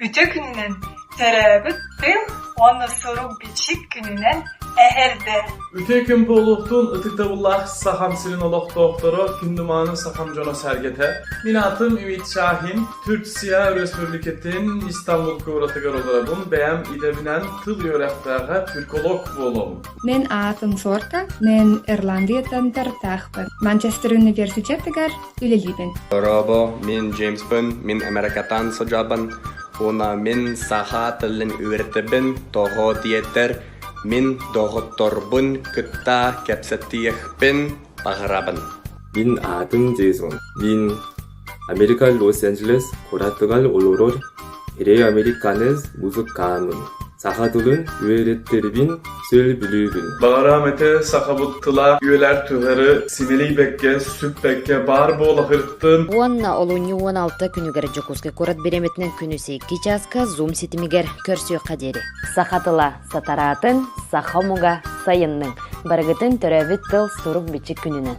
Үтүө күнүнэн, төрөөбүт тыл уонна сурук-бичик күнүнэн эһэрдэ! Үтүө күн буолуохтун ытыктабыллаах Сахам сирин олохтоохторо, күндү-мааны сахам дьоно-сэргэтэ. Мин аатым Ümit Şahin, Түркия Өрөспүүбүлүкэтин Истанбул куоратыгар олоробун, бэйэм идэбинэн тыл үөрэхтээҕэ түрколог буолабын. Мин аатым Сорка, мен Ирландияттан тартаахпын. Манчестер университетыгар үлэлиибин. Дорообо, мин Джеймспын, мин Америкаттан сылдьабын уонна мин саха тылын үөрэтэбин, тоҕо диэтэр мин доҕотторбун кытта кэпсэтиэхпин баҕарабын. Мин аатым Джейсон. Мин Америка Лос-Анджелес куоратыгар олорор Кэриэй американец музыкааммын. Саха тылын үөрэттэрбин сөбүлүүбүн. Баҕарам этэ сахабыт тыла үөлэр түһэри симэлийбэккэ, сүппэккэ баар буола сырыттын. Уонна олунньу 16 күнүгэр Дьокуускай куорат бириэмэтинэн күнүс 2 чааска Zoom ситимигэр көрсүөххэ диэри. Саха тыла сатараатын, саха омуга сайынныҥ. Барыгытын төрөөбүт тыл сурук-бичик күнүнэн.